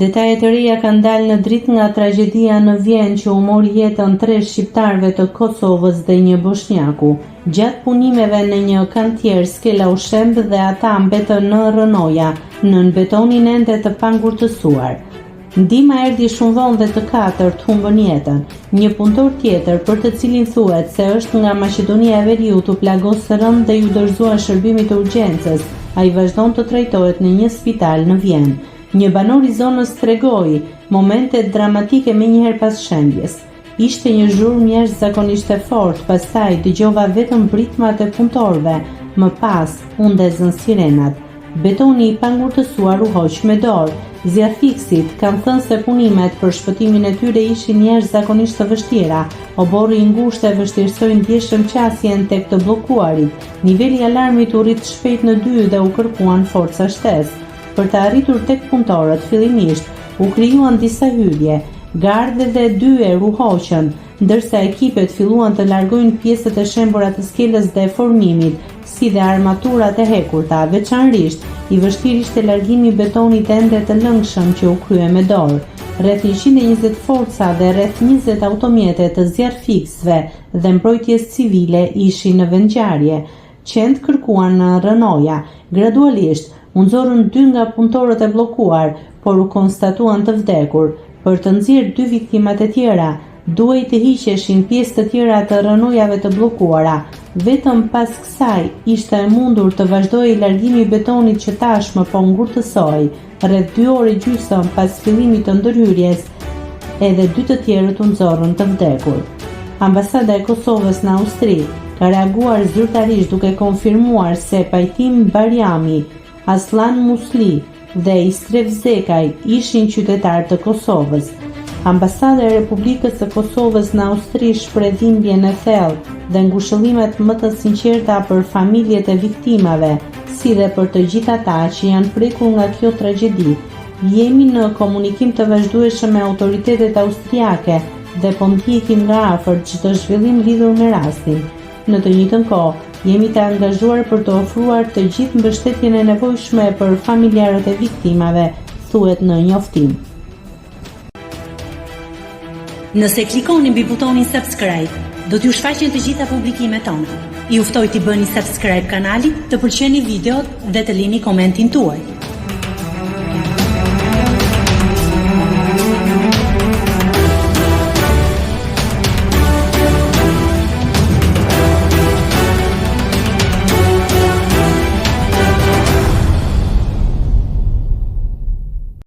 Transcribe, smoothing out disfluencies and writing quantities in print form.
Detaje të reja kanë dalë në dritë nga tragjedia në Vjenë që u mori jetën tre shqiptarëve të Kosovës dhe një boshnjaku. Gjatë punimeve në një kantier, skela u shemb dhe ata mbetën në rrënoja, nën betonin ende të pangurtësuar. Ndihma erdhi shumë vonë dhe të katërt humbën jetën. Një punëtor tjetër, për të cilin thuhet se është nga Maqedonia e Veriut u plagos rëndë dhe iu dorëzua shërbimit të urgjencës. Ai vazhdon të trajtohet në një spital në Vjenë. Një banor i zonës tregoi momentet dramatike menjëherë pas shembjes. Ishte një zhurmë jashtëzakonisht e fortë, pastaj dëgjova vetëm britmat e punëtorëve, më pas u ndezën sirenat. Betoni i pangurtësuar u hoq me dorë. Zjarrfikësit kanë thënë se punimet për shpëtimin e tyre ishin jashtëzakonisht të vështira. Oborri i ngushtë e vështirësoi ndjeshëm qasjen tek të bllokuarit. Niveli i alarmit u rrit shpejt në dy dhe u kërkuan forca shtesë. Për të arritur tek punëtorët, fillimisht u krijuan disa hyrje, gardhe dhe dyer u hoqën, ndërsa ekipet filluan të largojnë pjesët e shembura të skelës dhe formimit, si dhe armaturat e hekurta. Veçanërisht, i vështirë ishte largimi i betonit ende të lëngshëm që u krye me dorë. Rreth 120 forca dhe rreth 20 automjete të zjarrfikësve dhe mbrojtjes civile ishin në vendngjarje. Qentë kërkuan në rrënoja. Gradualisht, u nxorën dy nga punëtorët e bllokuar, por u konstatuan të vdekur. Për të nxjerrë dy viktimat e tjera, duhej të hiqeshin pjesë të tjera të rrënojave të bllokuara. Vetëm pas kësaj ishte e mundur të vazhdohej largimi i betonit që tashmë po ngurtësohej. Rreth dy orë e gjysmë pas fillimit të ndërhyrjes, edhe dy të tjerët u nxorrën të vdekur. Ambasada e Kosovës në Austri ka reaguar zyrtarisht duke konfirmuar se Pajtim Barjami, Asllan Musli dhe Istref Zekaj ishin qytetarë të Kosovës. Ambasada e Republikës së Kosovës në Austri shpreh dhimbjen e thellë dhe ngushëllimet më të sinqerta për familjet e viktimave, si dhe për të gjithë ata që janë prekur nga kjo tragjedi. Jemi në komunikim të vazhdueshëm me autoritetet austriake dhe po ndjekim nga afër çdo zhvillim lidhur me rastin. Në të njëjtën kohë, jemi të angazhuar për të ofruar të gjithë mbështetjen e nevojshme për familjarët e viktimave, thuhet në njoftim. Nëse klikoni mbi butonin subscribe, do t'ju shfaqen të gjitha publikimet tona. Ju ftoj t'i bëni subscribe kanalit, të pëlqeni videot dhe të lini komentin tuaj.